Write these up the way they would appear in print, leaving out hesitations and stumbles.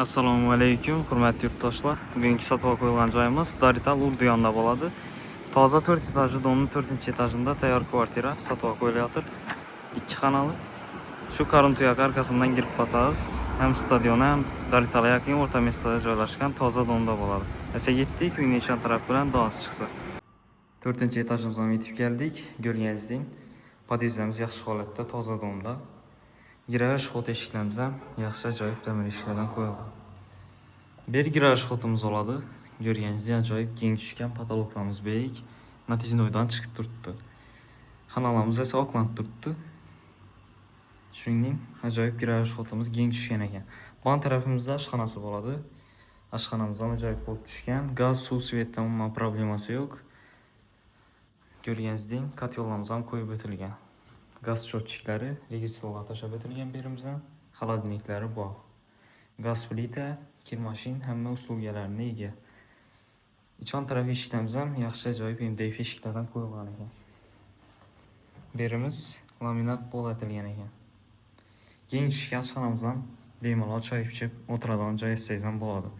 Assalomu alaykum, hurmatli yurtdoshlar. Bugungi sotib qo'yilgan joyimiz Darital Urduyonda bo'ladi. Toza 4 etajli domning 4-etajida tayyor kvartira sotib qo'yilayotir. 2 xonali. Shu Karun tuyoq arkasidan girib qolsangiz, ham stadion ham Daritalga yaqin o'rta местада joylashgan toza domda bo'ladi. Esa yetdik, uyning nishon taraf bilan dons chiqsa. 4-etajimizga yetib keldik. Ko'rganingizdek, podyezdimiz yaxshi holatda, toza domda. Girish xot eshiklarimiz ham yaxshi, ajoyib temir eshiklardan qo'yilgan. Bir girish xotimiz oladi. Ko'rganingizdek, ajoyib keng tushgan, потолок larimiz beyik, натяжной dan chiqib turibdi. Xonalarimiz esa oqlanib turibdi. Shuningdek, ajoyib girish xotimiz keng tushgan ekan. Ban tarafimizda oshxonasi bo'ladi. Oshxonamiz ham ajoyib bo'lib tushgan. Gaz, suv, свет dan umuman problemasi yo'q. Ko'rganingizdek, котёл larimiz ham qo'yib o'tilgan. Gaz счетчик lari registrga tashlab o'tilgan berimizdan. Холодильник lari bor. Gaz plita, kir mashin hamma услуга larga ega. Ichon taraf eshiklarimiz ham yaxshi, ajoyib MDF eshiklardan qo'yilgan ekan. Berimiz laminat pol etilgan ekan. Keng tushgan oshxonamiz ham bemalol choy ichib o'tiradigan joy etsangiz ham bo'ladi.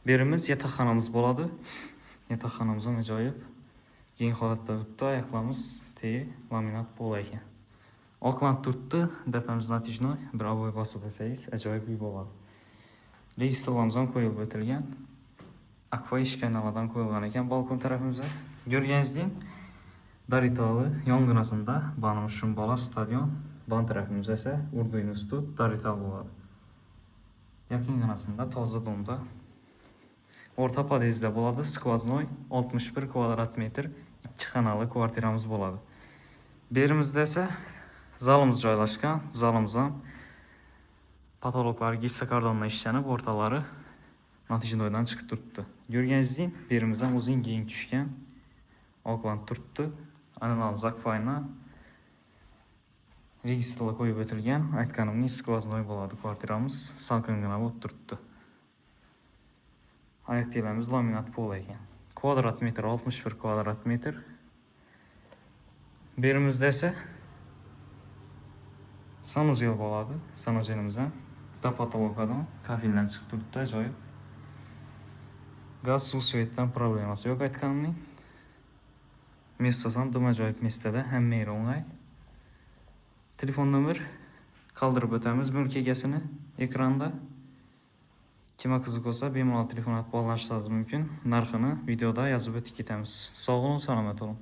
Berimiz yotoqxonamiz bo'ladi. Yotoqxonamiz ham ajoyib keng holatda turibdi. Oyoqlarimiz tegi laminat pol ekan. Oqlanib turibdi. Dapamiz натяжной, bir обой bosib olsangiz ajoyib uy bo'ladi. Registrlarimiz ham qo'yilib o'tilgan. Akfa eshik aynalardan qo'yilgan ekan balkon tarafimizda. Ko'rganingizdek, Daritali yonginasida banimiz Shumbola stadion, ban tarafimizda esa Urdu institut Darital bo'ladi. Yaqinginasida toza domda o'rta podyezdda bo'ladi, сквозной 61 kvadrat metr 2 xonali kvartiramiz bo'ladi. Berimizda esa zalimiz joylashgan. Zalimiz ham потолок lari gipsokardondan ishlanib, o'rtalari натяжной dan chiqib turibdi. Ko'rganingizdek, berimiz ham uzun keng tushgan, oqlanib turibdi. Aynalarimiz akfa ayna. Registrlar qo'yib o'tilgan. Aytganimdek, сквозной bo'ladi kvartiramiz. Salqingina bo'lib turibdi. Oyoq telarimiz laminat pol ekan. Kvadrat metr 61 kvadrat metr. Berimizda esa санузел bo'ladi. Санузел imiz ham до потолок dan kafeldan chiqib turibdi, ajoyib. Gaz, suv, свет dan problemasi yo'q aytganimdek. Место si ham dim ajoyib место da, hamma yeri o'ng'ay. Telefon nomer qoldirib o'tamiz mulk egasini ekranda. Kimga qiziq bo'lsa, bemalol telefon olib bog'lanishingiz mumkin. Narxini videoda yozib o'tib ketamiz. Sog' bo'ling, salomat bo'ling.